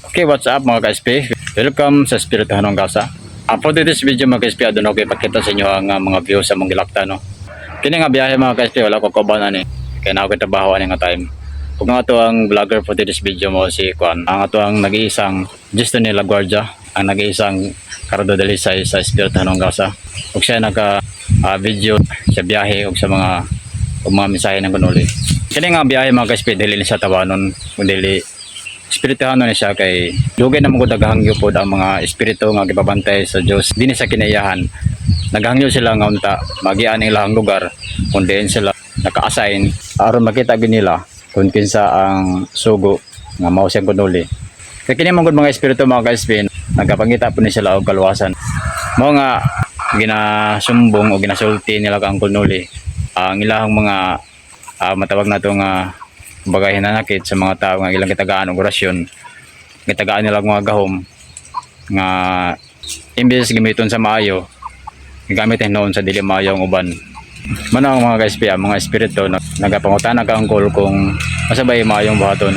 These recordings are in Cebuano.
Okay, what's up, mga ka-SP? Welcome sa Espirituhanong Gasa. For this video, mga ka-SP, aduna ko ipakita sa inyo ang mga view sa mong gilakta, no? Kini nga biyahe, mga ka-SP, wala ko kauban ani. Kay naa ko trabaho ani nga time. Ug nga ato ang vlogger for this video mo si Kwan. Ang ato ang nag-iisang Justin La Guardia, ang nag-iisang Cardo Dalisay sa Espirituhanong Gasa. Ug siya naka video sa biyahe ug sa mga mensahe ng Kunuli. Kini nga biyahe, mga ka-SP, dili ni sa tawanon, kundi dili espirituhanon ni siya kay dugay na mo naghangyo pod ang mga espiritu nga gibabantay sa Dios dinhi sa kinaiyahan. Naghangyo sila nga unta magian ang ilahang lugar kung diin sila naka-assign aron makita gyud nila kung kinsa ang sugo nga mao siyang kunuli. Kay kini man gud mga espiritu, mga ka-SP, nagapangita po ni sila og kaluwasan. Mao nga ginasumbong o ginasulti nila ang kunuli ang ilahang mga matawag nato nga kumbaga hinanakit sa mga tao nga ilang gitagaan og orasyon, gitagaan nila og mga gahom nga imbes gamiton sa maayo, gigamit noon sa dili maayo ang uban. Mao ang mga ka-SP, ang mga espiritu na nagapangutana ka angkol kung masabay maayong buhaton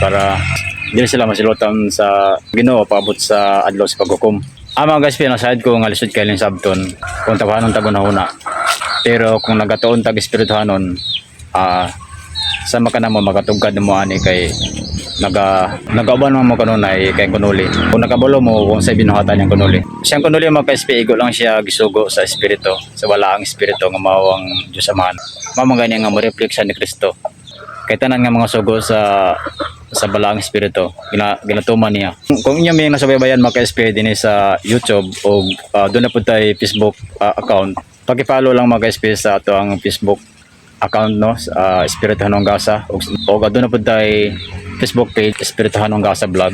para dili sila masilutan sa Ginoo paabot sa adlaw sa paghukom. Ang mga ka-SP, nasaad ko nga lisod kay sabton kung tawanon tag huna, pero kung nagatuon tag espirituhanon, sa makana mo makatugkad mo ani kay nagauban man mo kanunay kay kunuli. Kung nakabalo mo kung sa binuhatan niyang kunuli. Siyang kunuli, mga ka-SP, igo lang siya gisugo sa espiritu, sa walaang espiritu nga mao ang Diyos Amahan. Mao man gani nga mo reflect siya ni Kristo. Kay tanan nga mga sugo sa balaang espiritu ginatuman niya. Kung inyo may nasubaybayan, mga ka-SP, dinhi sa YouTube o doon na po tayo Facebook account, paki-follow lang, mga ka-SP, sa ato ang Facebook account, no, sa Espirituhanong Gasa o doon na po tayo Facebook page, Espirituhanong Gasa Vlog.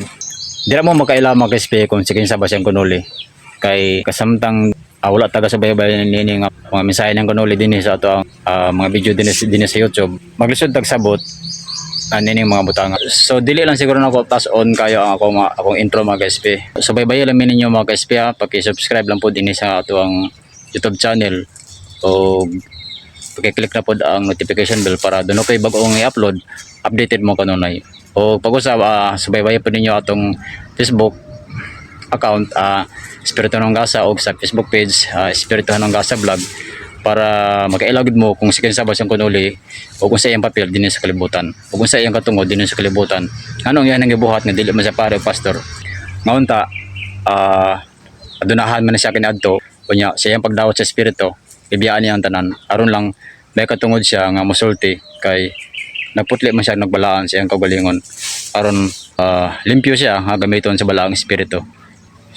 Di ra mo makaila, mga ka-SP, kung sige sa ba siyang kunuli kay kasamtang wala taga sa baybayan nini nga mga mensahe ng kunuli dinhi sa ato ang mga video dinhi sa YouTube, maglisod tag sabot ani mga butanga. So dili lang siguro nako tas on kayo ang ako mga, akong intro, mga ka-SP. So baybay lang ninyo, mga ka-SP, ha, paki-subscribe lang po dinhi sa ato ang YouTube channel o paki-click na pod ang notification bell para doon kay bag-ong i-upload, updated mo kanunay. O pag-usab, subaybay po ninyo atong Facebook account, Espiritu ng Gasa, o sa Facebook page, Espiritu ng Gasa Vlog, para makaila gud mo kung sige sa siyang kunuli o kung sa iyang papel dinhi sa kalibutan o kung sa iyang katungod dinhi sa kalibutan, anong iyang gibuhat nga dili man sa pare o pastor nga unta adunahan man na siya kaniadto. Unya sa iyang pagdawat sa espiritu, ibiyaan niya ang tanan aron lang may katungod siya nga musulti kay nagputli man siya nagbalaan sa iyang kaugalingon aron limpyo siya nga gamiton sa balaang espiritu.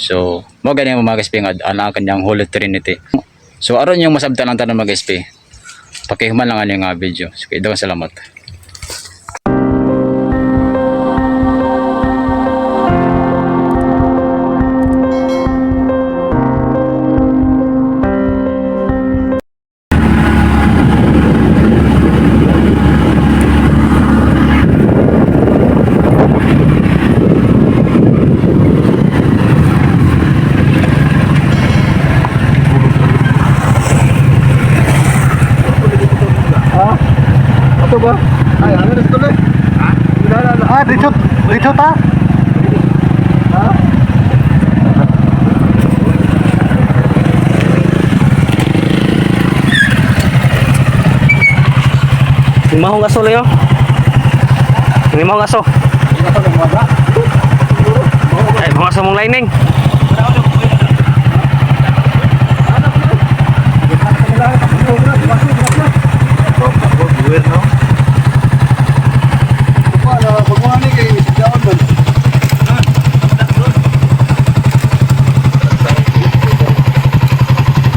So mo gani ang mga ka-SP nga ana ang kanyang Holy Trinity. So aron yung masabtan ang tanan, mga ka-SP, pakihuman lang ani nga video. So, okay, daghang salamat. Ha? Ato ba? Ay, ano na ito? Ah, dito, dito ta? Ha? Limahong aso lang yun. Limahong aso. Ay, mga aso mong lining. Paano, pag ni kay Jaon man.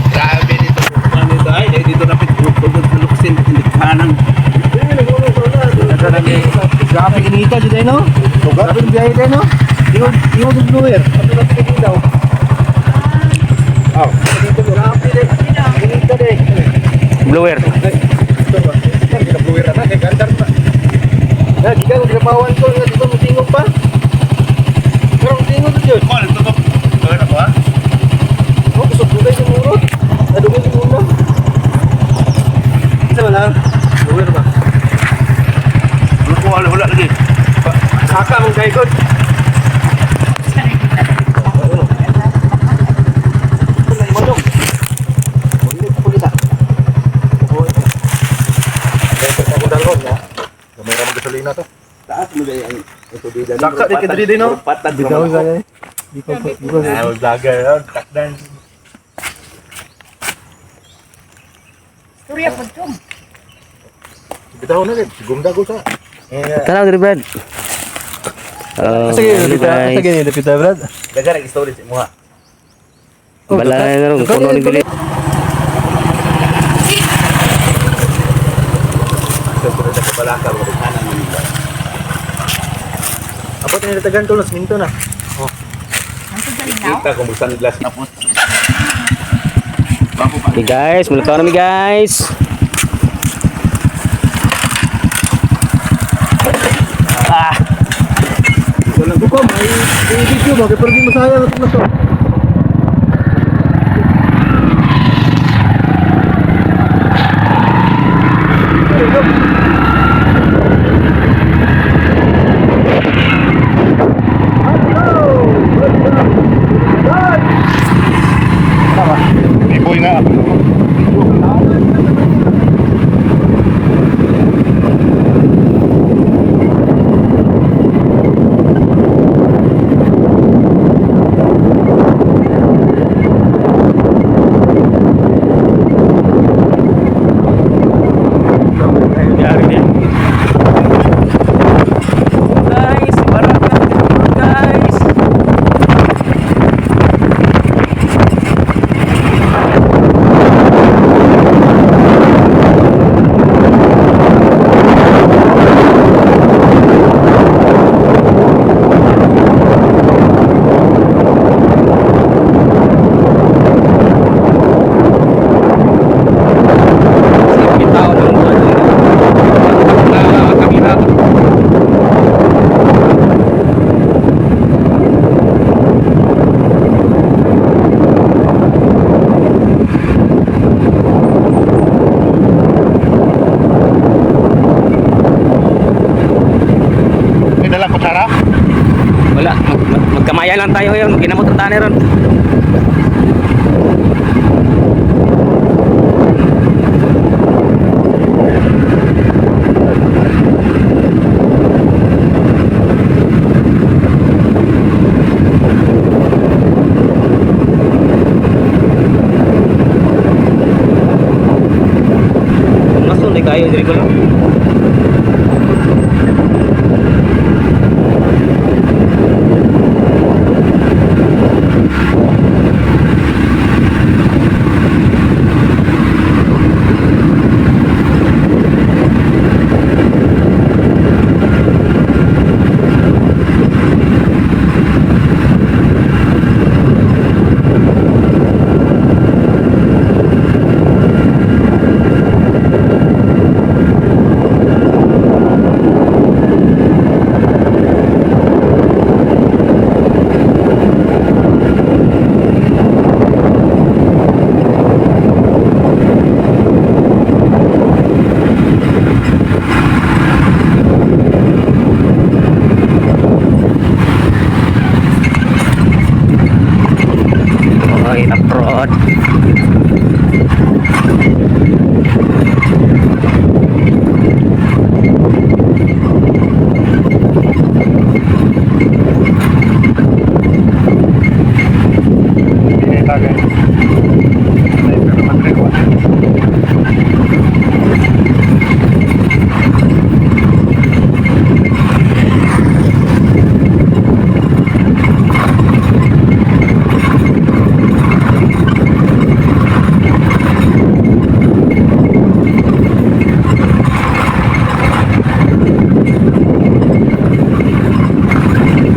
Grabe dito. Ano ito ay, dito na pitbukod sa Luksin, Indikanan. Grabe inita jud no? Grabe yung biyahe din no? Ingon ingon og bluer. Ato na tingin daw. Oh, dito grabe din. Inita din. Blower. Ito ba? Gina-bluer na kay gandar pa. Na, gikan ko ginapawan ko nga dito mo tingog pa. Pero ang tingog jud. Call, ito to. Ito na ba? Oh, kusog dugay sa murot. Adugay sa muna. Isa ba lang? Bluer ba? Ano ko wala wala lagi. Saka mong daigod. na to. Taas mo dahil ang tubigan. Saka di ka diri din, no? Patag naman ako. Ah, vlogger ron, takdan. Storya po chong. Bitaw na rin, gumda ko sa. Tanaw diri, Brad. Oh, Sige, hello, dapita, guys. sige, dapita, Brad. Dagar ang storage mo ha. Balay na ron, puno ni dili. Sa sunod sa kabalaka, wala kanan mo nila. Abot ni tagan to, minto na. Ang sa linaw. Kita kung busan glass. Tapos. Okay guys, mulakaw na mi guys. Ah, Buko, may video ba? Kaya parang di masayang itong naso. Iboy nga. Guys, barang guys. Bitaw ng kamera. May dalang kutsara? Wala, magkamayan lang tayo ngayon. Ginamot ang tani ron. Masun di kayo diri ko lang. Okay, abroad. Kita guys.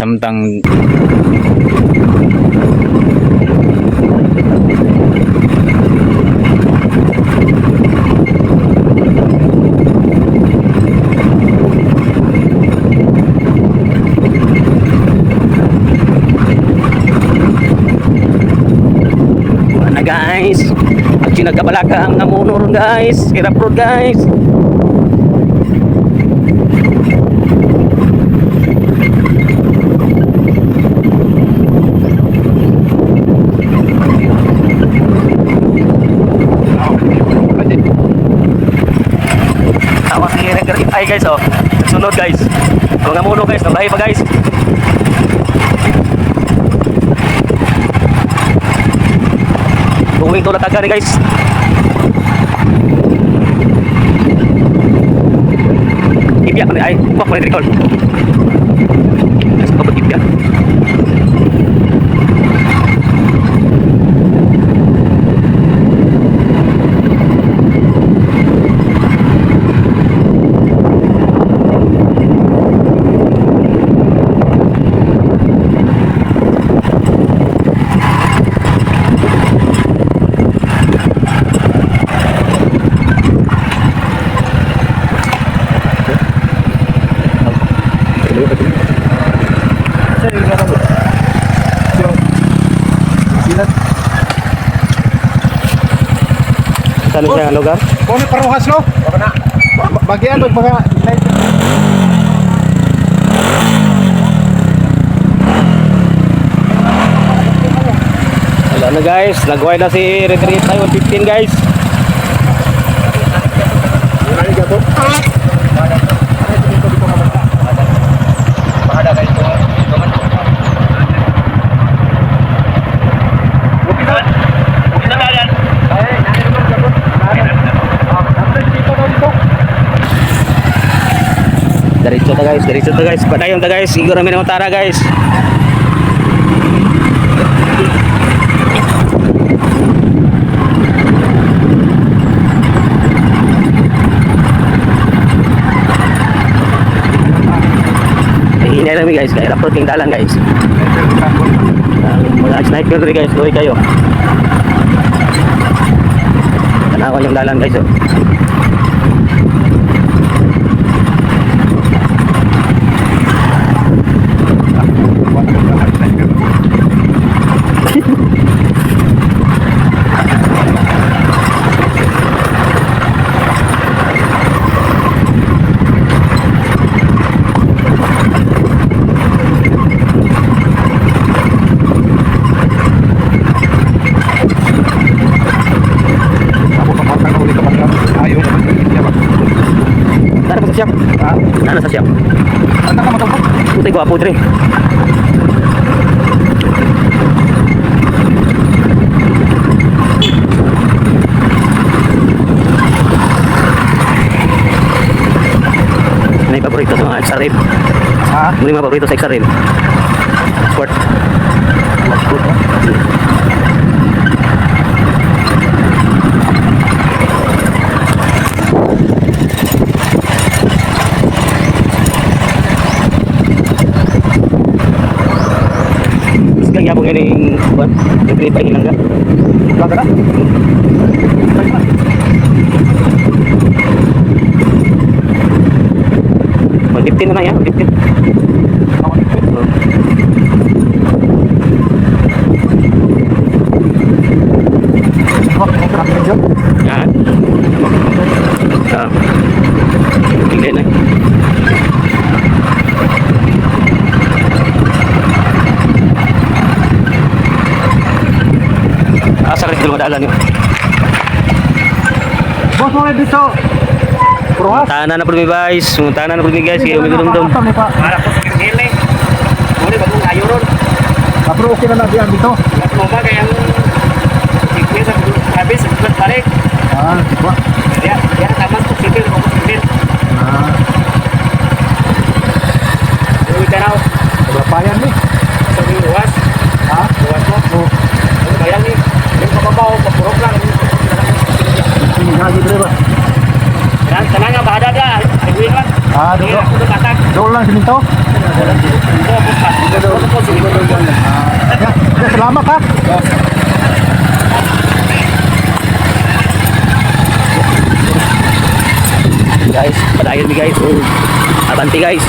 Samtang Wala na guys. At nagkabalaka ang namuno ron guys. Hirap road guys. Tawa si Ay guys oh. Sunod guys. Ang mga muno guys, nabahay pa guys. Going to Lataga ni guys. Ibya kami ay, kuha ko ni record. Guys, kapag ibya. Saan siya ang lugar? Kung may paruhas no? Bagian pag mga Wala na guys, nagway na si Retreat tayo 115 guys. Diretso ta guys, diretso ta guys. Padayon ta guys, igor namin ang tara guys. Hinay lang mi guys, kaya rapot king dalan guys. Ang mga sniper diri guys, tuloy kayo. Tanawan yung dalan guys oh. Tara pa sa siyam. Tara sa siyam. Putay gwapo dre. Ano yung paborito sa mga XRM? Ha? Ano yung mga paborito sa XRM? Sport. Mas kaya po galing buwan. Yung grip ay hilangga. Wala ka na? 115 na na yan, 115. Oh. Yan. Ah. Hindi na. Asa rin yung dalan yun. Boss mo dito. Paruhas. Tanan na po mi guys. Tanan na po mi guys. Kaya umigulong Para po sa Kirgile. Muli bagong ayo ron. Pero okay na lang diyan dito. Mas mo ba kaya ang sikil sa sabi sa bulat balik. Ah, di ba? Diya, diya tamas ko sikil ko sikil. Ah, Uwi ka raw kababayan ni. sa luwas. Ha? Luwas mo. Oh, Ano ba yan eh? Yung pababaw, papurok lang. hindi dire ba? Tanan tanan nga bahada da. Highway lang. Ah, Hindi doon. ako tumatak. Doon lang siminto. Ah, ya, ya, salamat ha. Guys, padayon mi guys. Oh. Abanti guys.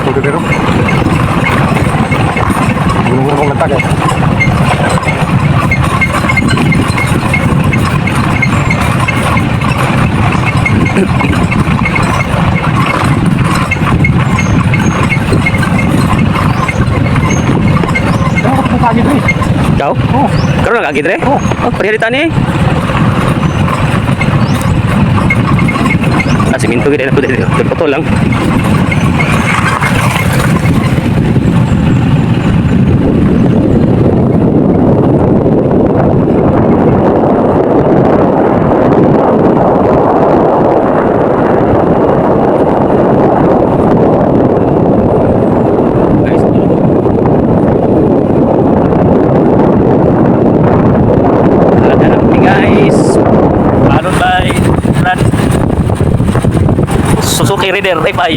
Pero pero. Ikaw? Oh. Karon lang agi dire? Oh. Oh, pareha ni. Ah, siminto gid na po dito. Putol lang. Guys, Wala na kami, guys. Followed by Brad. Suzuki Rider FI.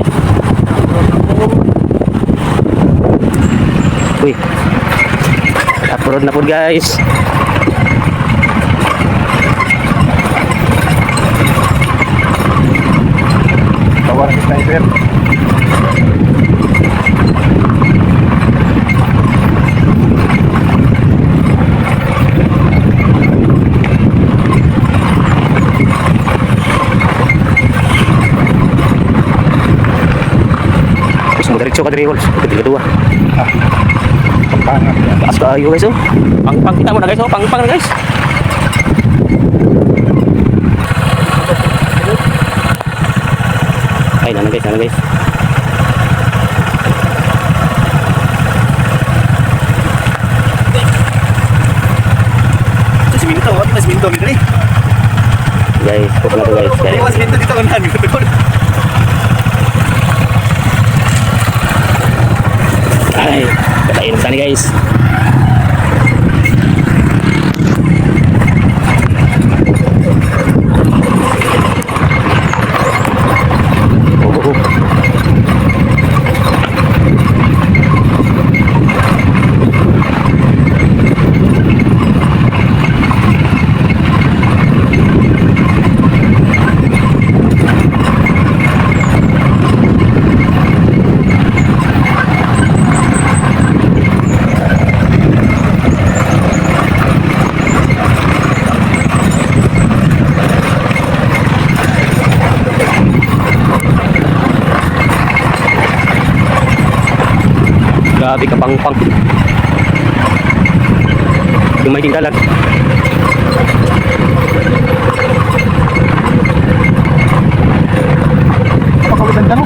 Uy. Upload na po, guys. Tawaran kita, sir. Gusto mo diretso ka diri, Hols. Katiga dua. Pampangan. Taas kaayo, guys, oh. Pangpang kita mo na, guys, oh. Pangpang na, guys. Ay, nana, guys, nana, guys. Sa siminto, what mas siminto dito eh. Guys, pop na to, guys. Di Guys. mas siminto dito unahan dito. Ay, patayin na sana, guys. Oh, oh, oh. Grabe ka pangpang. Yung may dalag. Pakawisan ka, no?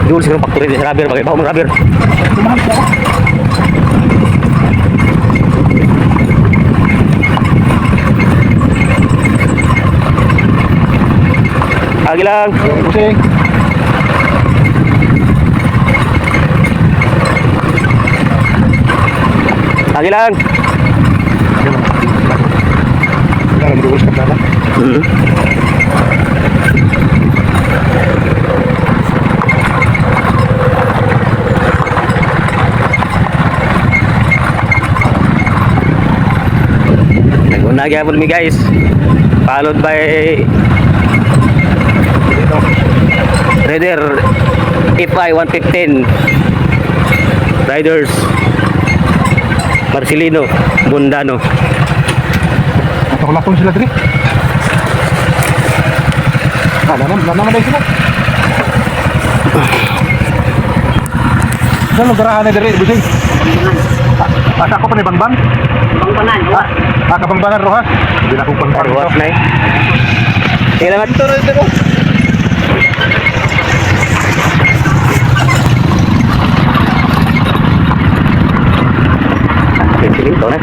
Dul siguro factory sa rubber bagay ba mo rubber. Agi lang. Busing. Agi lang. Wala, nag-uus ka pala. Naguna gyapon mi, guys. Followed by Raider FI 115 Riders Marcelino Bundano. Natakulakon sila diri. Ah, naman na sila. Saan lugar na diri, busing? Ah, asa ko pa ni Bangbang? Bangbanan, Ah, ah, Kabangbangan Rojas. Hindi na akong Bangbang. Rojas na eh. Salamat. Dito na dito. Piling to na.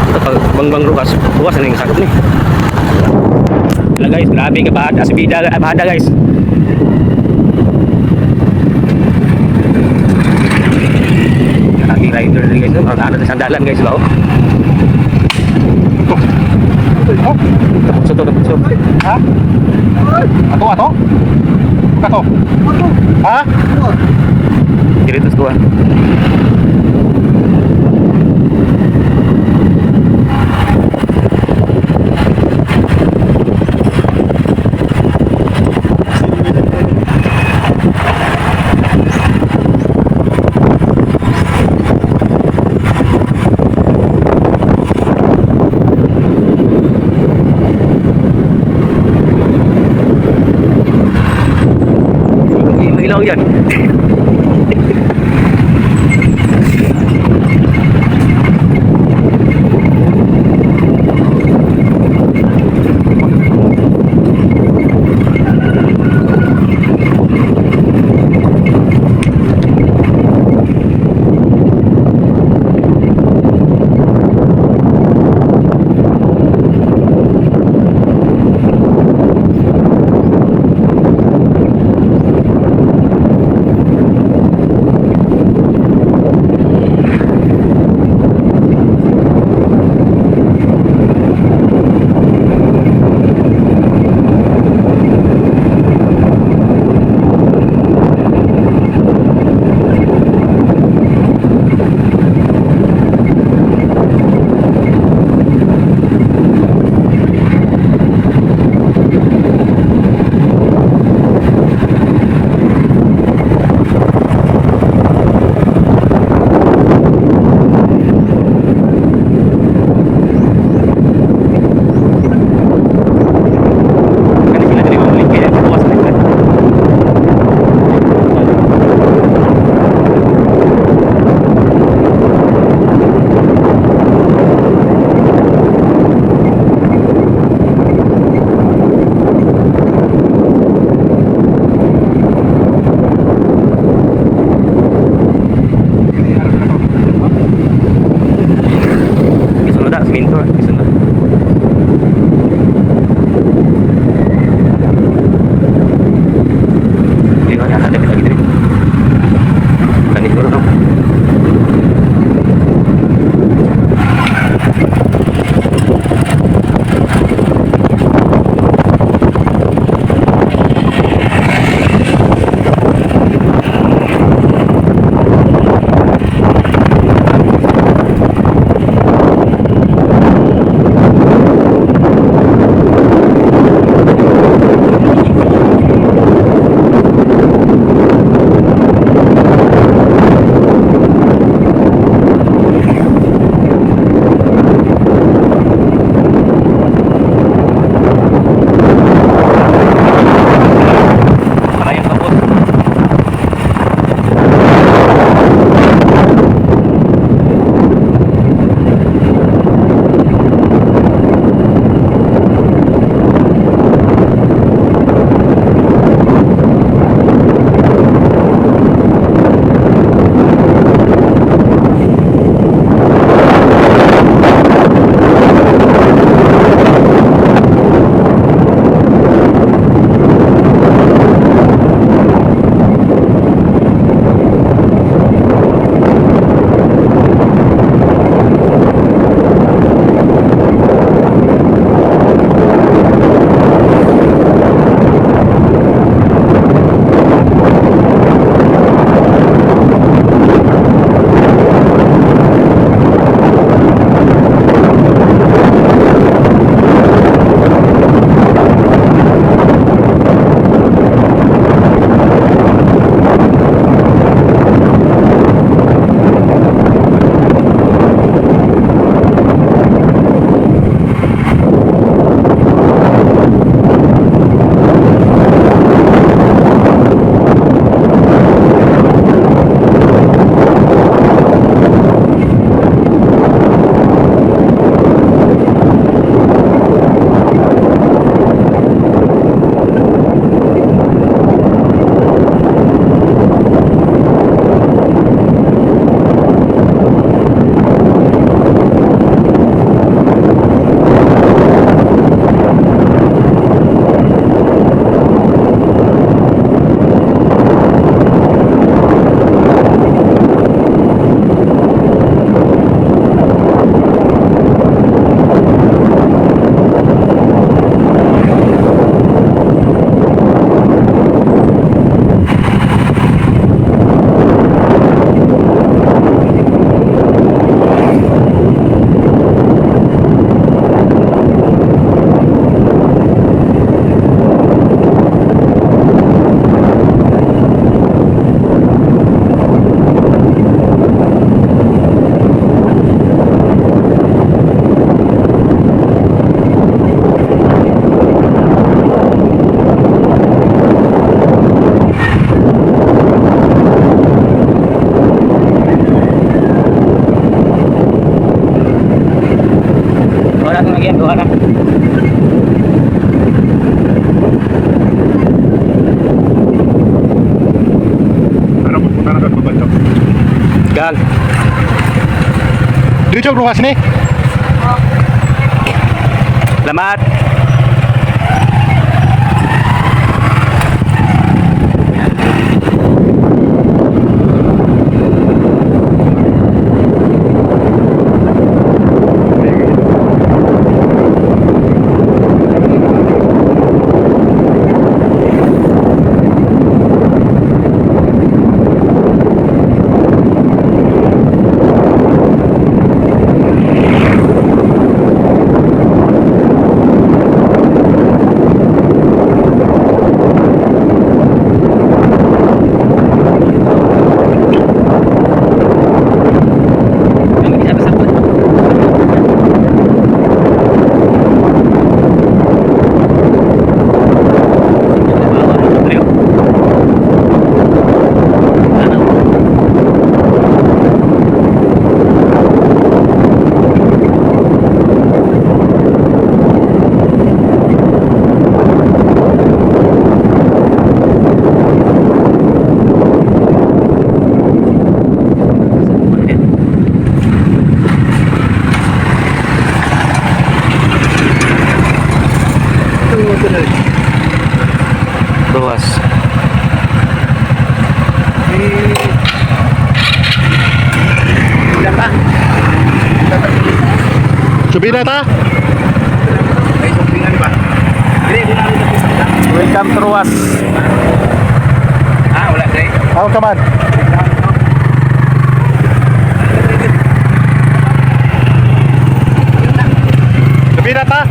Ito pag Bangbang Rojas, bukas na yung sakop ni. Wala, guys, grabe ka bahada si Bida, bahada, guys. Rider din, guys. Parang ano sa sandalan, guys ba? Oh. Tapos to, tapos to. Ha? Ato, ato? Kato? Ha? Diritos ko ah. Ilaw yan. Daghang. Dito ruwas ni. Salamat. Ruas. Subida ta. Welcome to Ruas. Ah, wala dre. Aw ka man. Subida ta.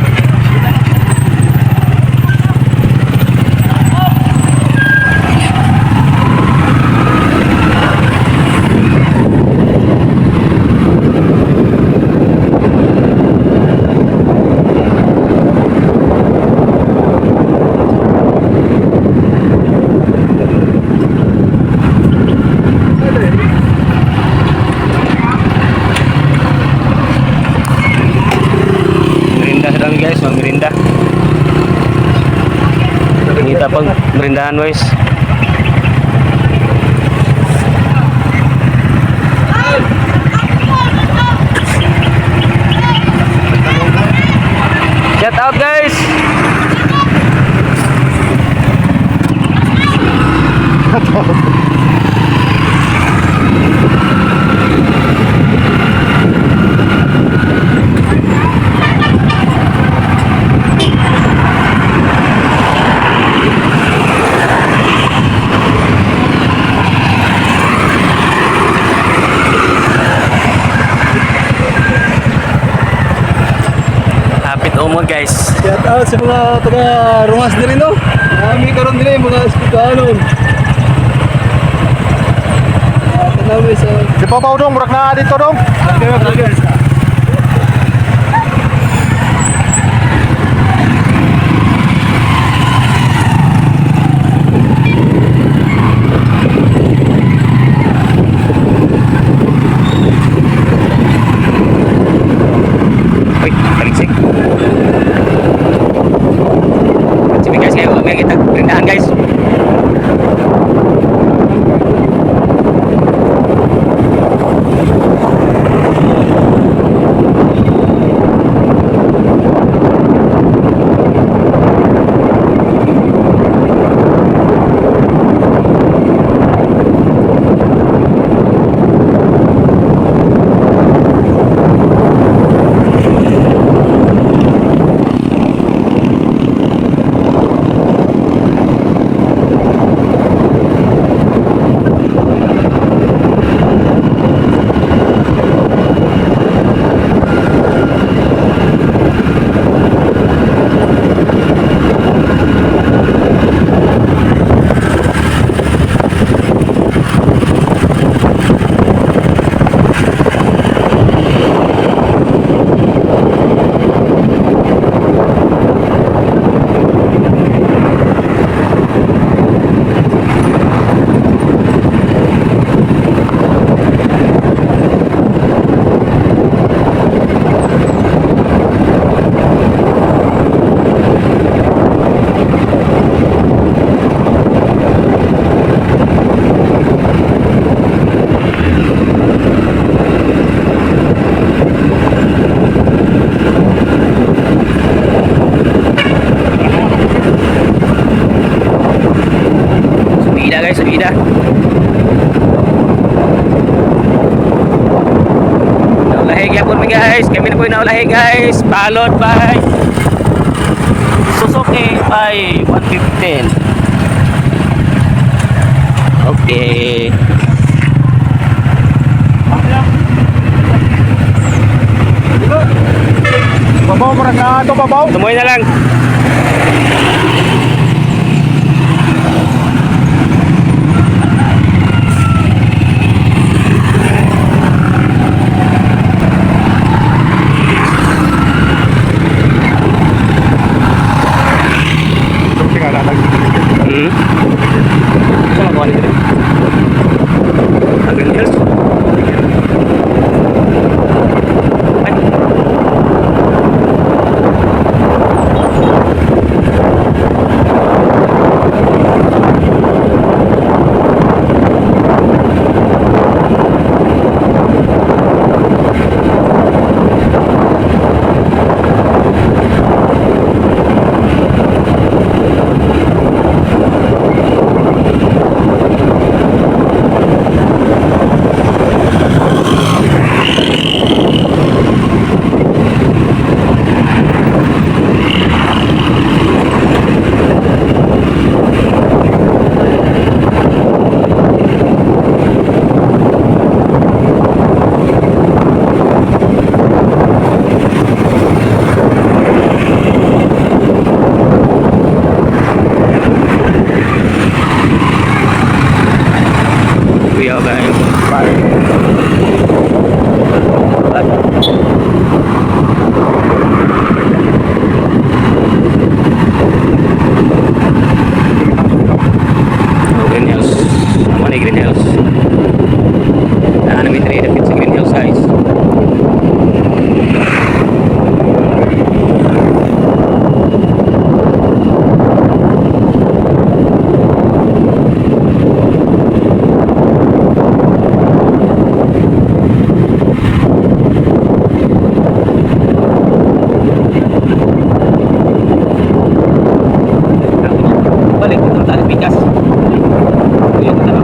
Merinda sa dami guys, magmerinda. Ngita pag merindahan guys. Shout out guys. Hapit umod guys. Shout out sa mga taga Ruas diri no. Nami karon diri mga eskwelahanon. Tanawi sa Di pa pa dong, murag na dito dong. Uy, taliksik. Sige guys, kayo may kita merindahan guys. guys. Kami na po yung naulahi guys. Followed by Suzuki by 115. Okay. Babaw mo na ato babaw. Tumoy na lang. Hmm? Saan magawa nito? Ang Green Hills? Ay. Kuya guys. Bye. Bye. Oh, Green Hills. Amo ni Green Hills. Naa na mi diri dapit sa Green Hills guys. Balik dito tayo pikas. Kuya ko na.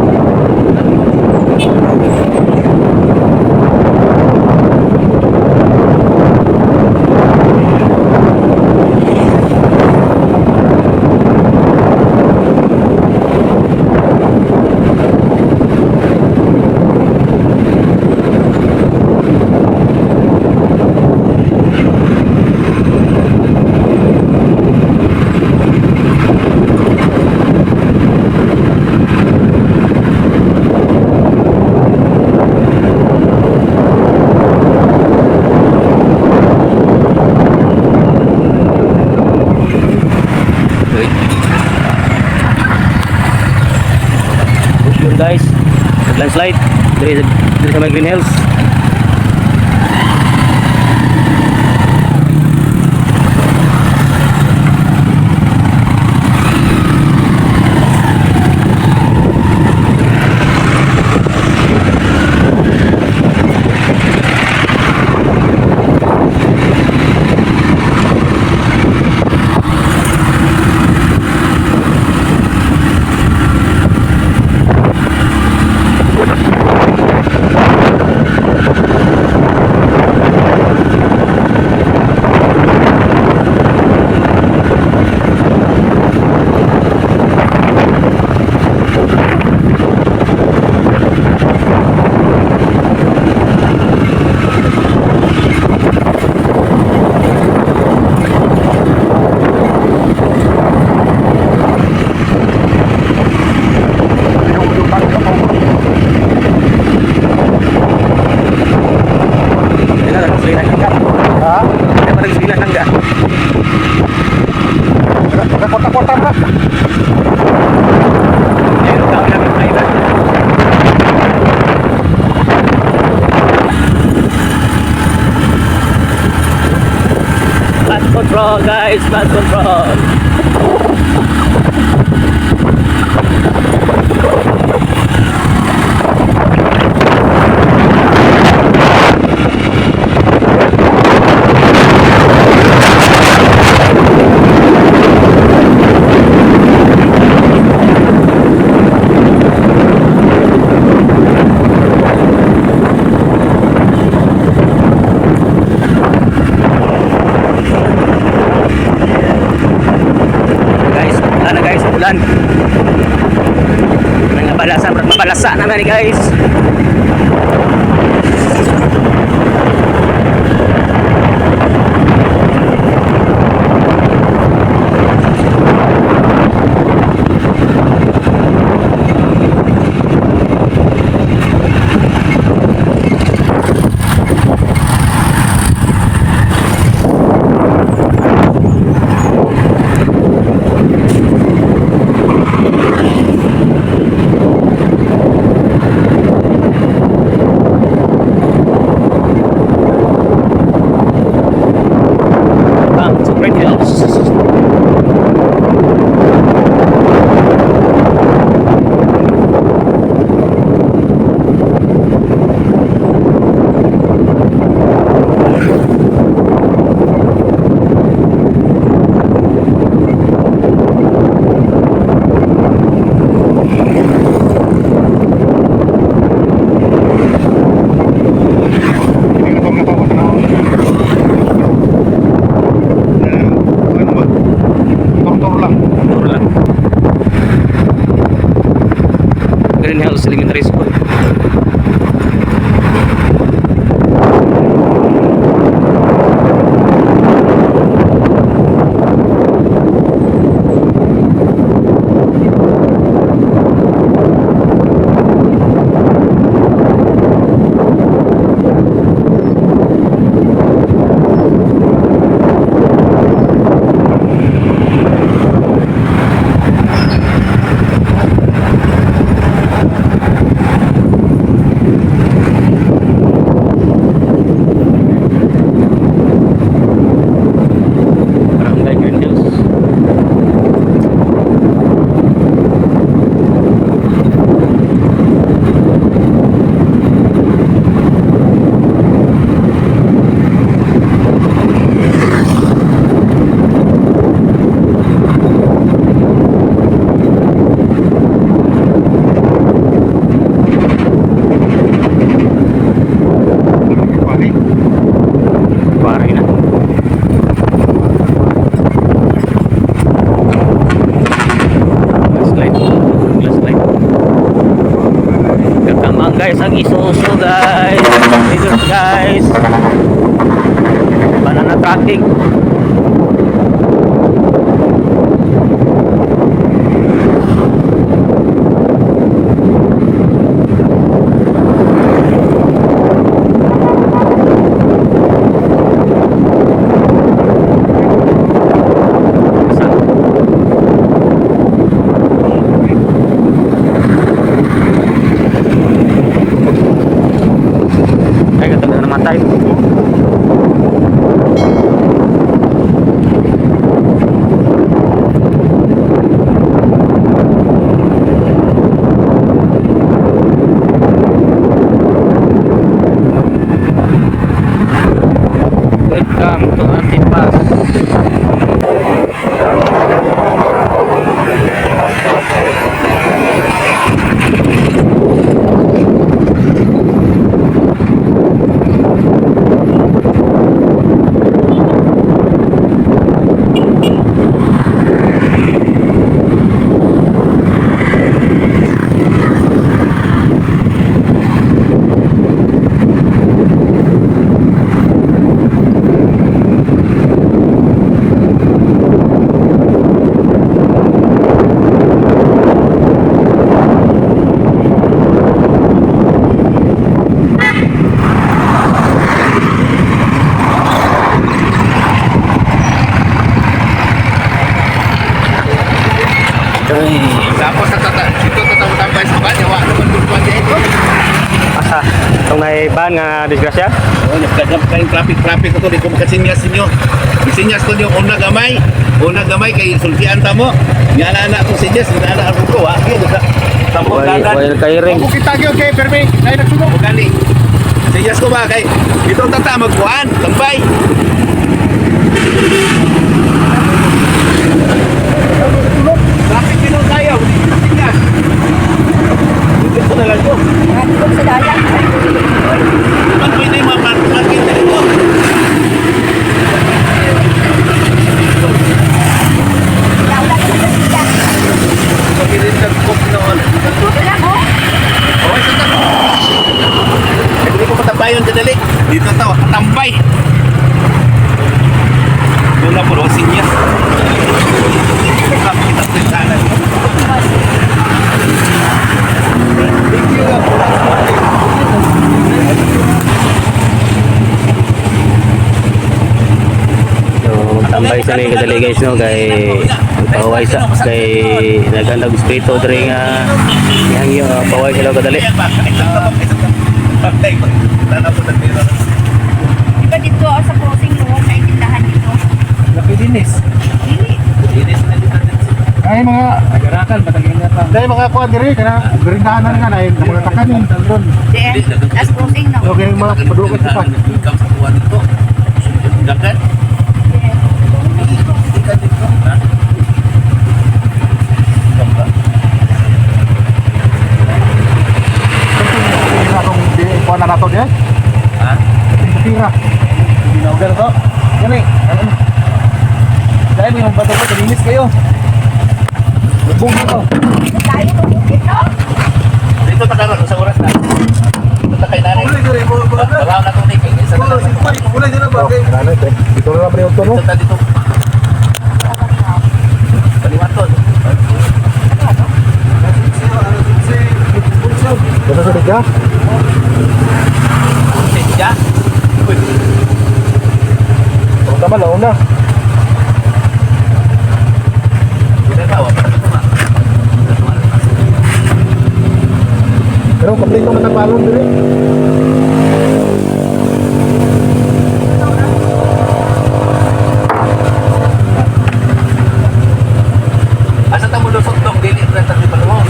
Uy. Push yun guys. Landslide. Dire sa may Green Hills. Ha? Sila nangga. Kota-kota pa. Ayun, kami lang yung private. Flood control guys, flood control. Gasa na gani, guys. Welcome to Green Hills. Toro lang. Turo lang. Green Hills Elementary School. Barangay Green Hills. Pare na. Glass light. Glass light. Kakamang guys, ang isuso guys. Dito guys. Banana tracking. Sa Ay, katanda naman tayo. Welcome to Antipas. Ay, Tapos sa tata, ito tatawag sa kanya, wa naman tulpuan niya ito. asa? Itong naiban nga disgrasya? Oh, nagkagam kayong traffic-traffic ko to, di ko makasinyas ninyo. Isinyas ko niyo una gamay. Una gamay kay sultian ta mo. Nga na na akong sinyas, nga na ako ko, ha. Kaya sa tamo dalan. Wal kay ring. Kung kita gyud kay permi, ay nagsunog. Kani. Sinyas ko ba kay itong tata magkuan, tambay. Traffic din ang kaya, hindi ko sinyas. Hindi ko na lang yun. Nagtulog sa dalan. Ang pwede maparking na ito. Wala ka sa Pag-irin nag-cook noon. Ito lang, oh. dali kadali guys no, kay paway sa kay naghandag espiritu diri nga gihangyo, paway sila kadali. Yan ba? Patay ko. Tanaw ko ng pera. Di ba dito sa crossing luwag na itindahan dito? Napidinis. Dili. Inis na dito. Ay mga nagarakan matagal na pa. Dai mga kuan diri kana gerindahanan nga na mga takanin ron. Then, as crossing na. Okay mga padukot pa. Ikaw sa kuwan dito. Dagan. Hindi ka dito. Ha? Ikaw ba? Tira kung di kuan na nato di. Ha? Tira. Dinaugan to. Gani. Ano? Dahil may mga bato ko, linis kayo. Lubong na to. Tayo to bukit no? Dito ta karon sa oras na. Dito ta kay nanay. Wala na tong kay isa na. Ano ito? Dito na lang pre no. Dito ta dito. Kaliwaton. Basta sa bigya. Siya. Uy, Ang tama laon na. wala ka wa pa dito ma. Pero kompleto man ang balon diri. Asa ta mo lusot dong dili na ta di paluwang.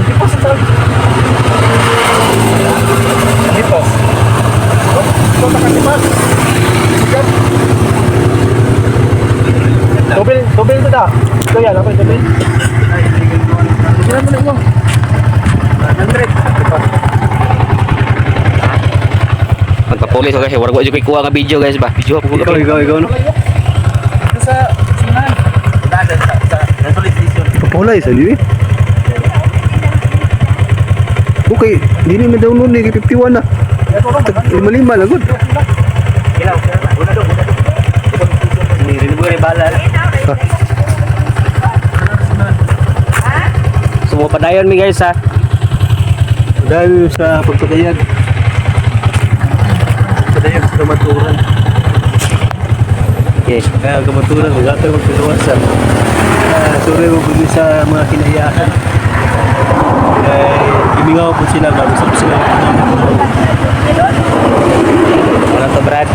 Dito sa tag. Dito. Dito sa katipas. Tubig, tubig ito da. Ito yan, apa tubig? Tignan mo na mo. Magpapulis ko guys, wala ko jud koy kuha nga video guys ba. Video ako Ikaw, ikaw, ikaw, no? Dada sa sa police station. Kapulay sa liwi. Okay, dili na daw nun eh, kay 51 na. Lima-lima lang gud. Sumo padayon mi guys ha. Dahil sa pagpatayag. Pagpatayag sa kamaturan. Okay. Kaya ang kamaturan, mag-atay magpiluwasan. Kaya sorry mo po sa mga kinaiyakan. Kaya gimingaw po sila bago sa po sila. Wala to Brad.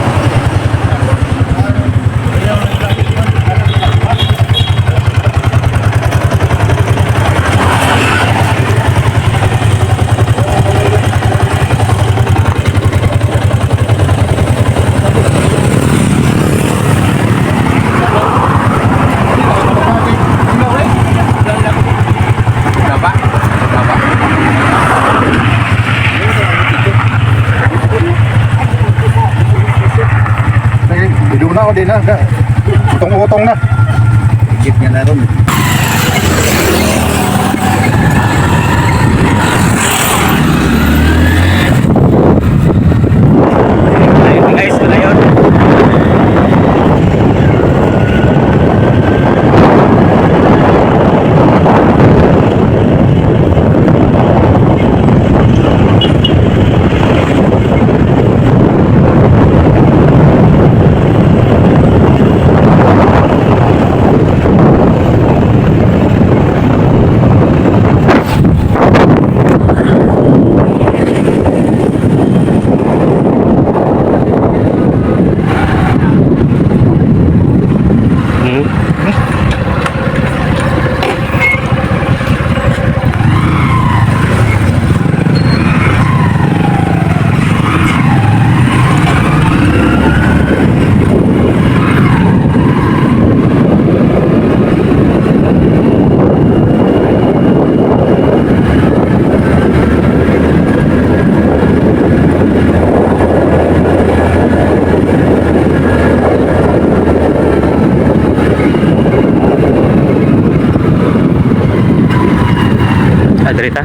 Taba. Taba. Bidong na o di na. Utong-utong na. Higit nga na ron. Ayun guys, padayon. Hmm. Ah, diri ta.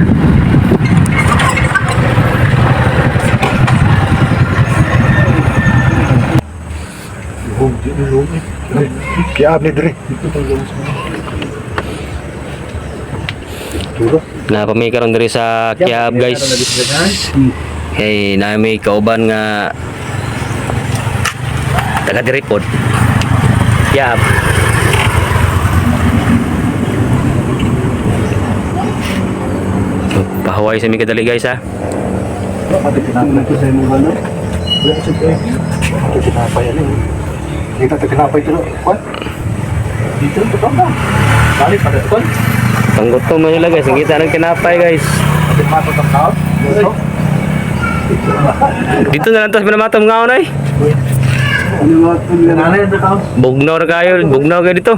Kiab ni diri. Turo. Na pami karon diri sa Kiab guys. Hey, na may kauban nga taga diri pod. Kiab. Kahuay sa mi kadali guys ha. Ito sa imong ano? Wala sa ito. Ito tinapay ano eh. Dito ito tinapay ito. Kwan? Dito ito ba? Balik pa ito. Kwan? Panggutom man nila guys. Ang kita ng tinapay guys. Ito matod ang kaon. Dito. Dito na lang to sa pinamatom nga ay. Ano ba? Ano na tao? Bugnaw na kayo. Bugnaw kayo dito.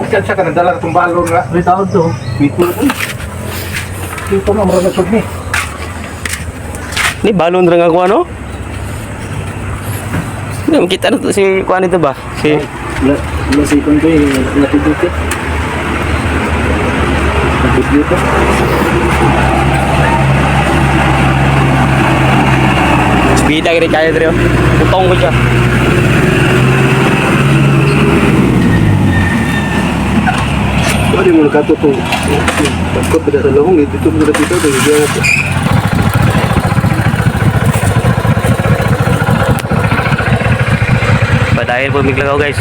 Kung siya ka nagdala itong balon nga. May tao to. Wait mo. Dito na maraming sud ni. Ni balon ra nga kuha no? Hindi, makita na to si kuha nito ba? Si Wala, wala sa ikon ko eh. Natindot eh. Nag-video ko. Bida gini kayo dre. Putong ko siya. Pwede mo nakato kung pagkot pa sa lahong eh. Dito mo na dito. Dito mo na Padayon po miglagaw guys.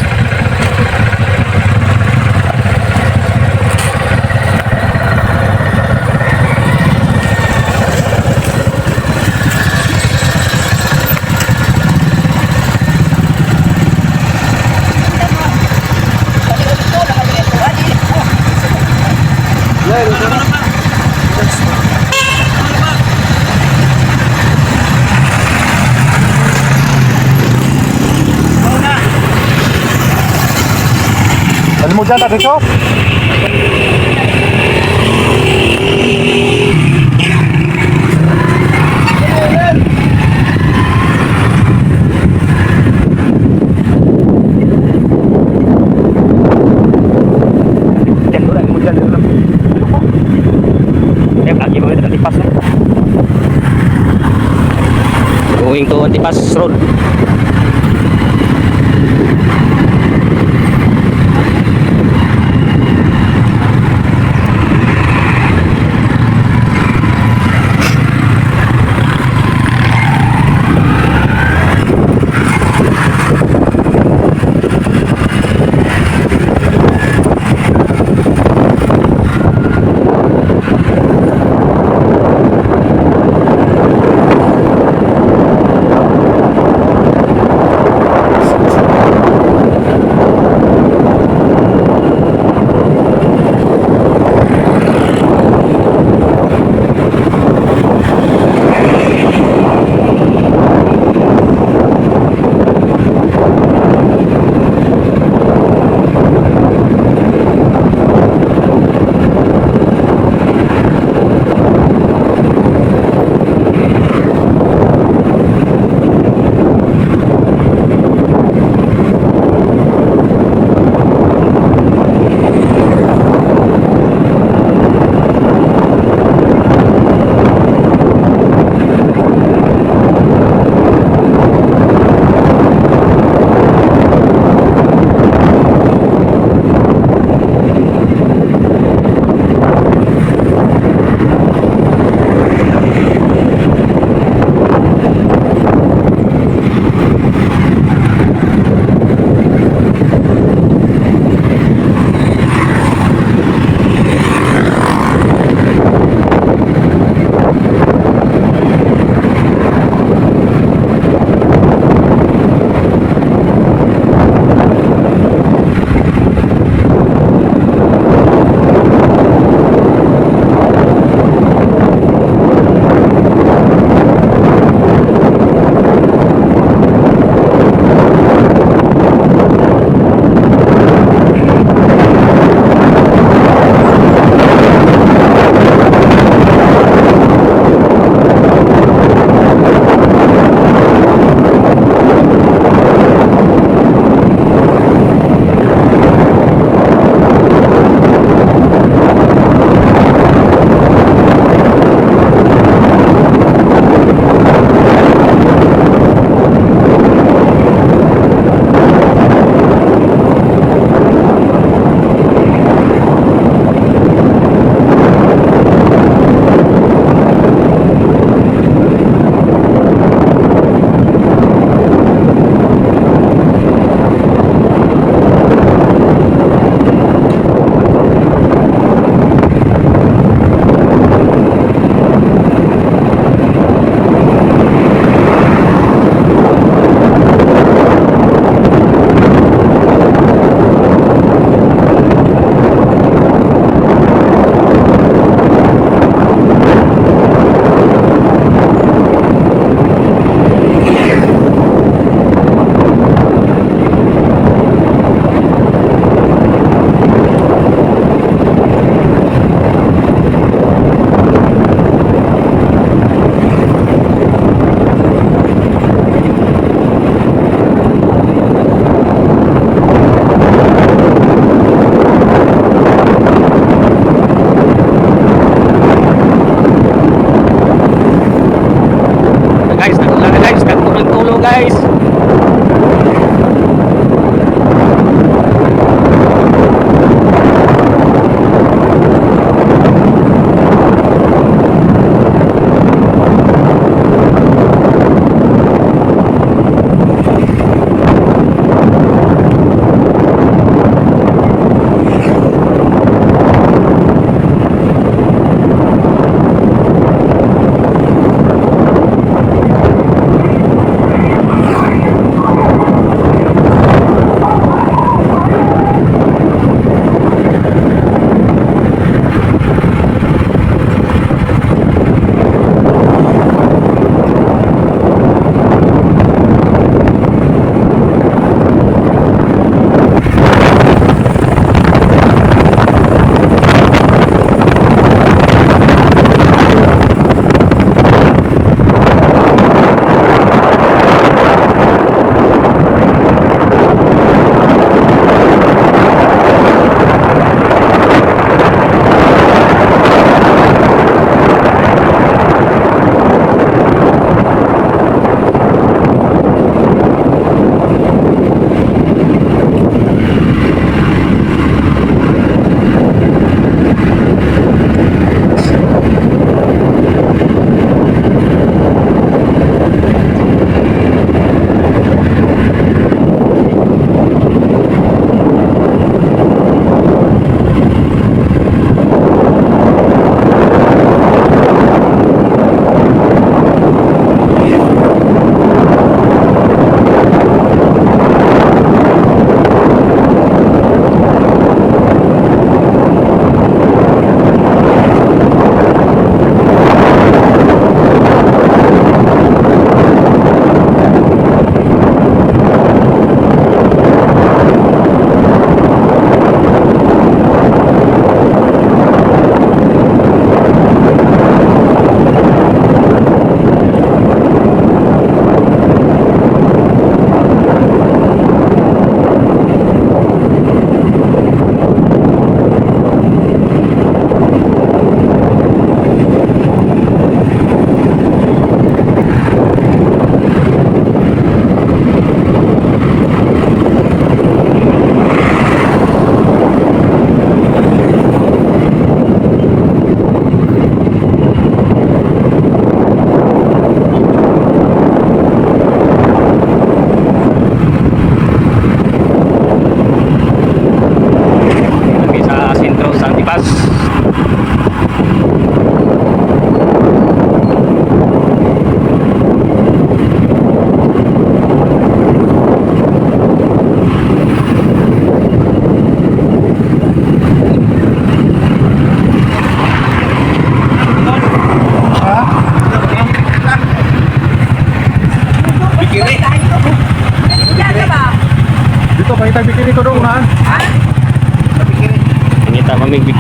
Ano mo dyan na dito? Eh, lagi mo ito Antipas na. Going to Antipas Road.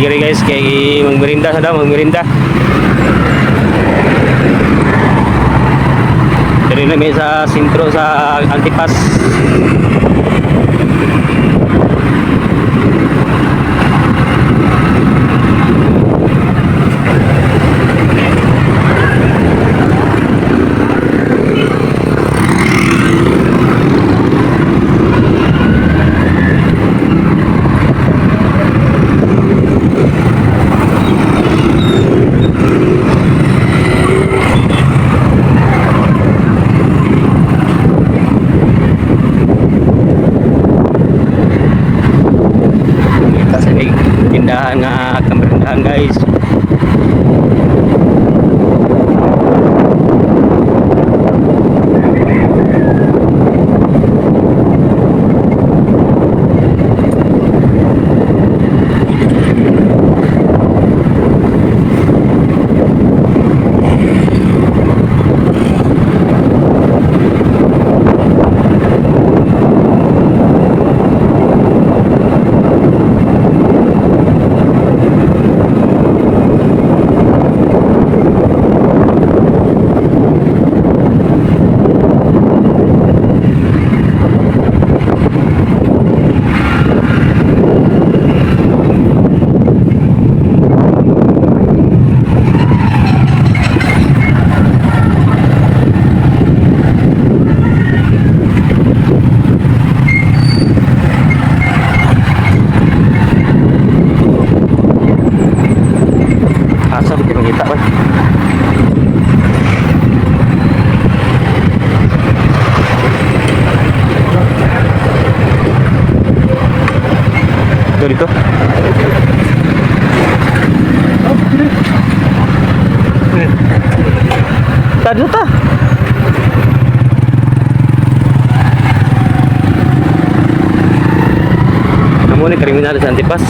Giri guys kay magmerinda sa daw, magmerinda. Diri na may sa sentro sa Antipas. Sa may tindahan nga kamerindahan guys. Asa ba makita ba? Dito dito. Ta dito ta. Kamu ni kriminal sa Antipas.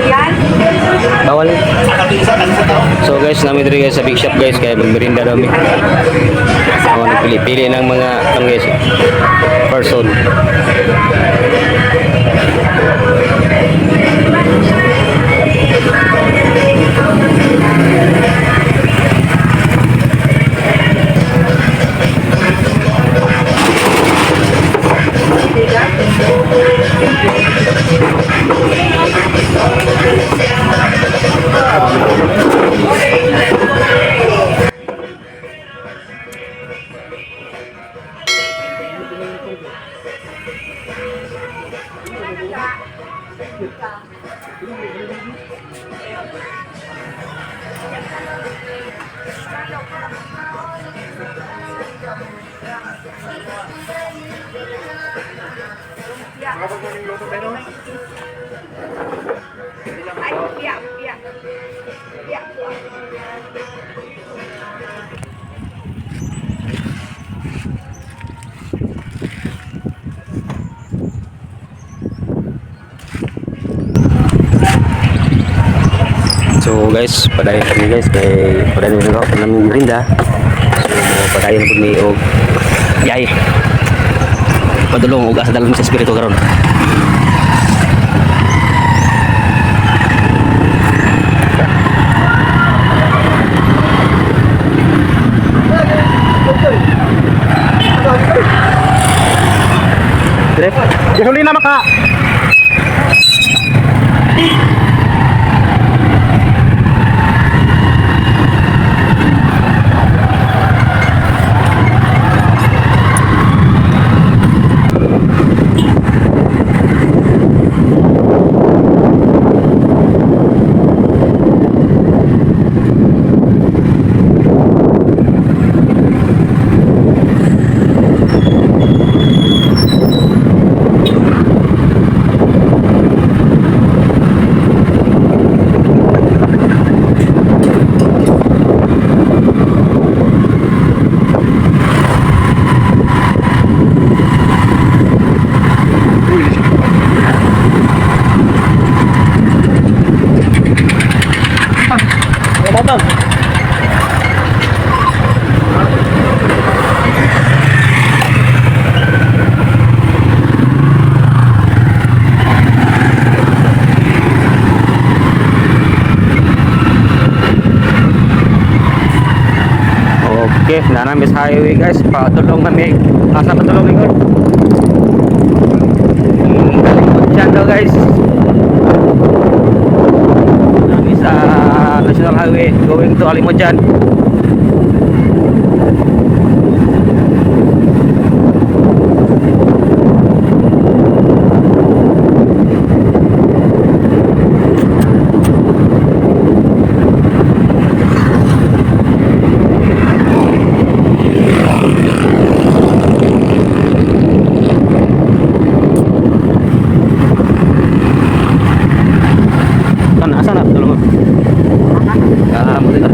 Yan. Bawal. So guys, namin diri guys sa big shop guys kaya magmerinda daw mi. Ako nagpili-pili ng mga kan guys. Person. Ay, iya, iya. Iya. So guys, padayon kami guys kay padayon na ako namin merinda. So padayon pud mi og yay. Padulong og asa dalom sa espiritu karon. Dire. Gasolina maka. Mama. Okay, na namin sa highway guys. Patulong kami. Asa patulong ni Galing daw guys. Nami sa National Highway going to Alimujan. Saan asa na patulong? Ah, mo dito.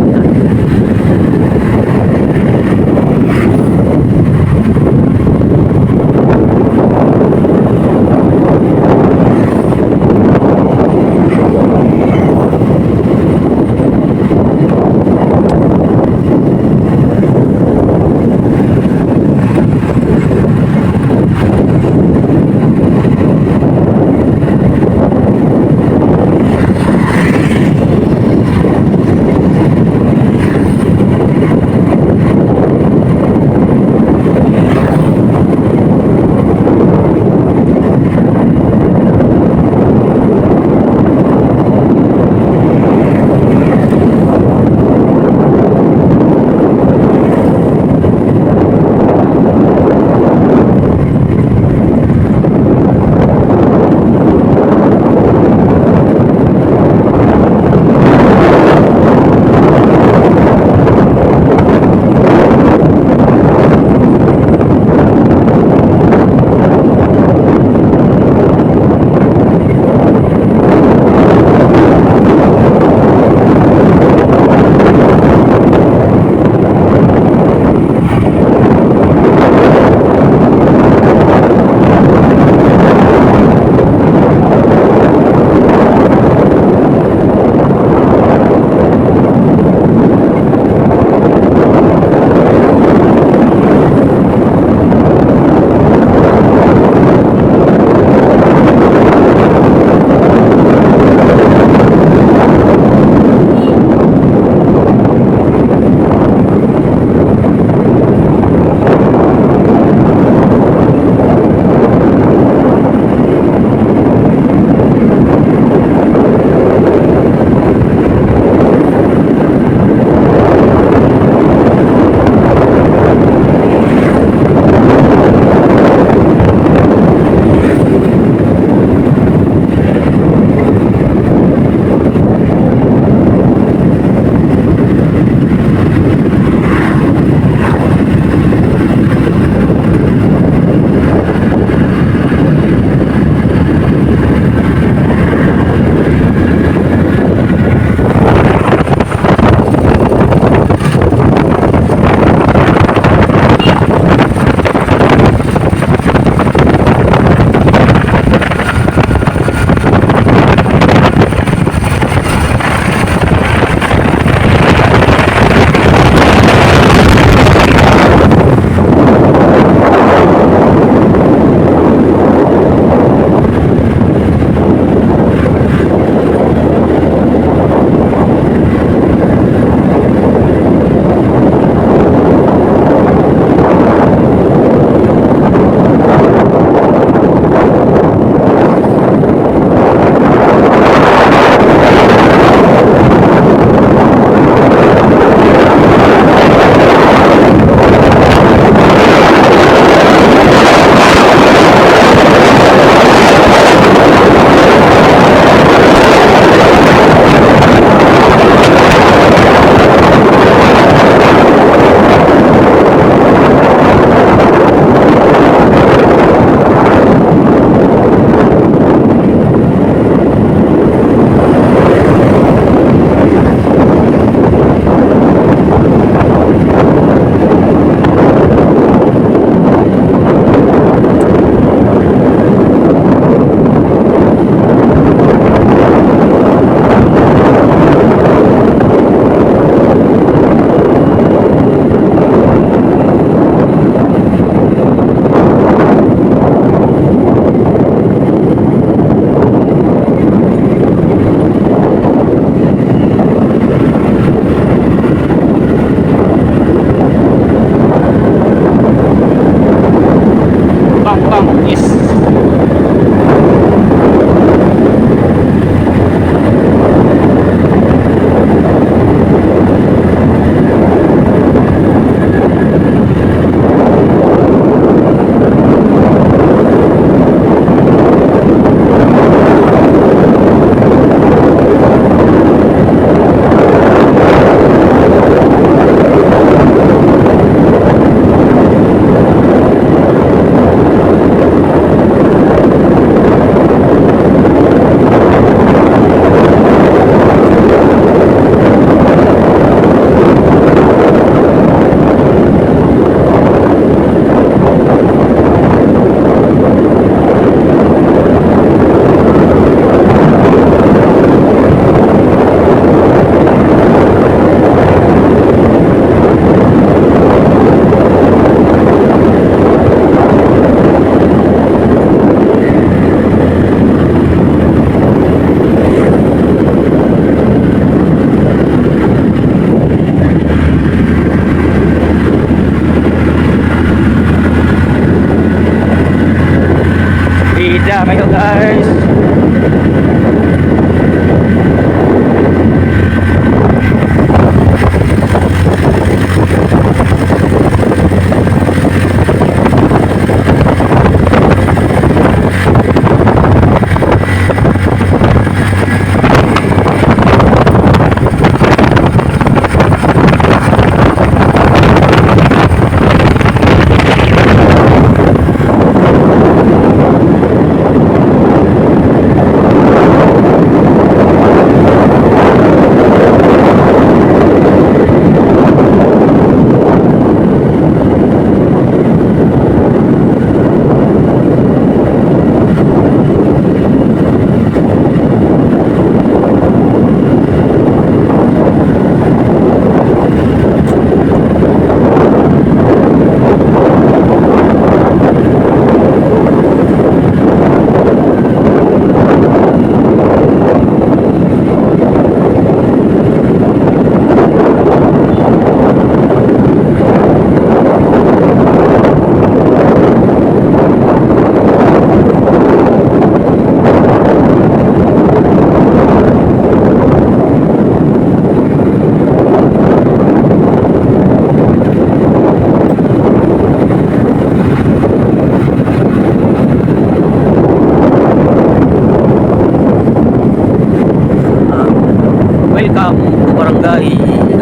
Barangay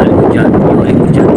Alimudyan, New Alimudyan.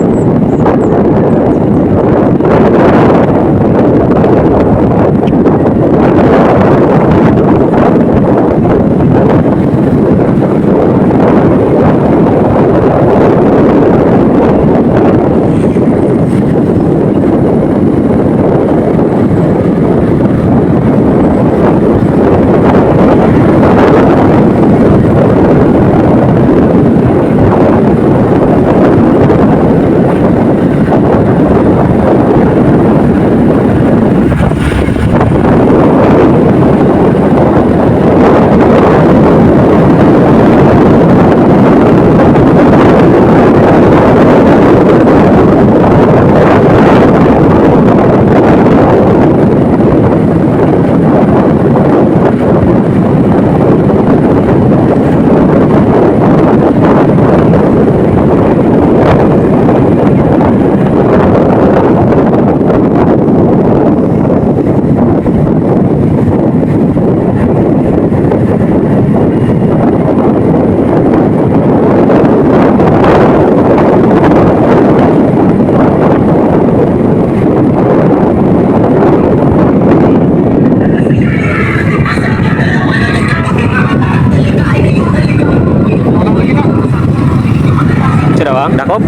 Sira bang? Dakop?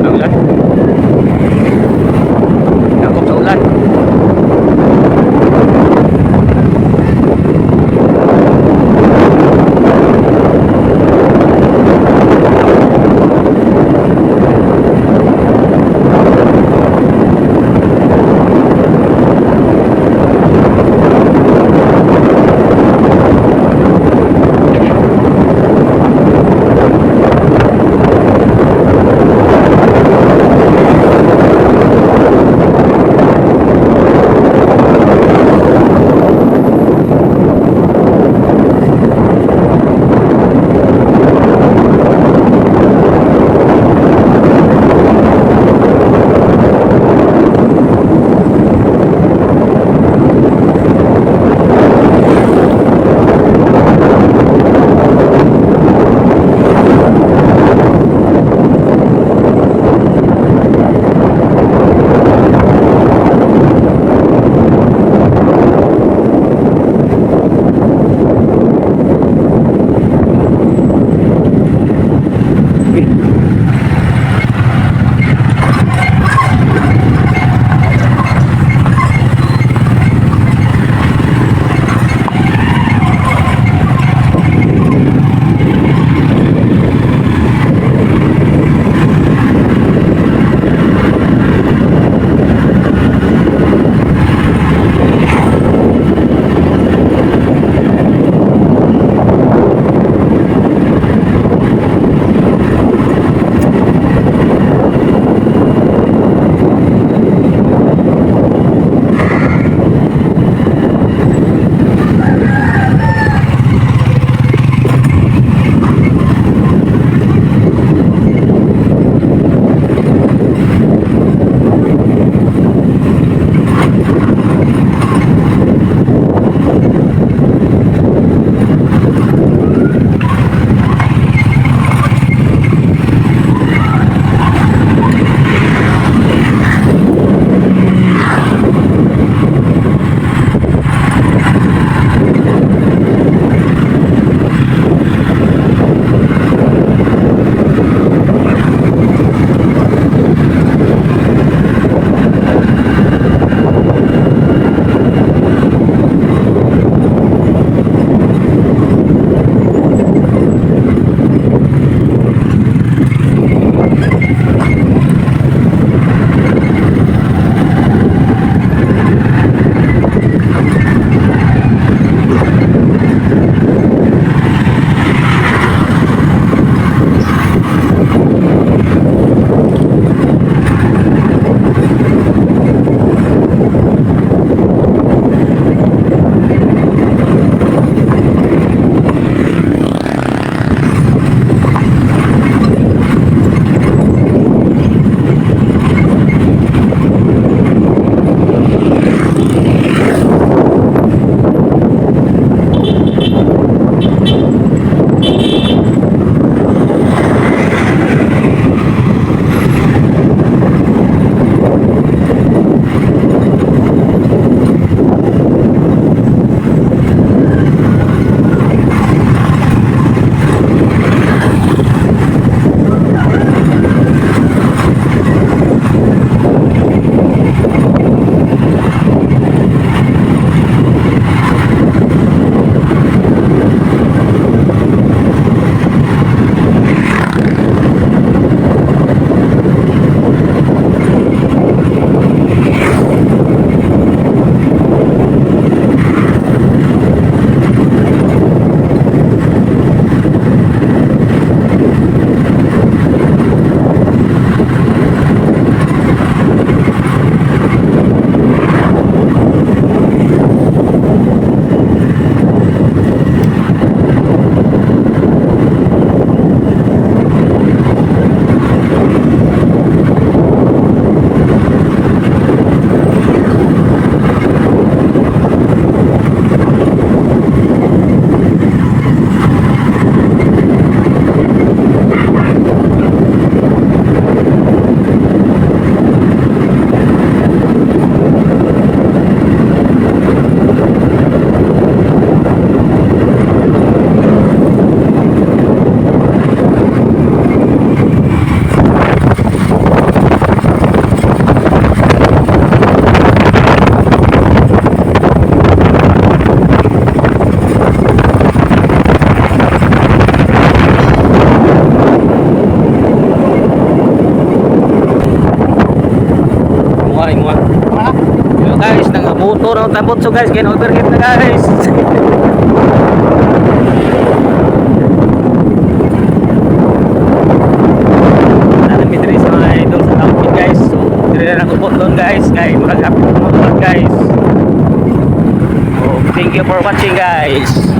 Ang ulan? Dakop sa ulan. Motor ang tambot so guys, kaya na-overheat na guys. Nalami diri sa mga idol sa township guys. So, diri na nakupot doon guys. Kay murag hapit mo guys. So, thank you for watching guys.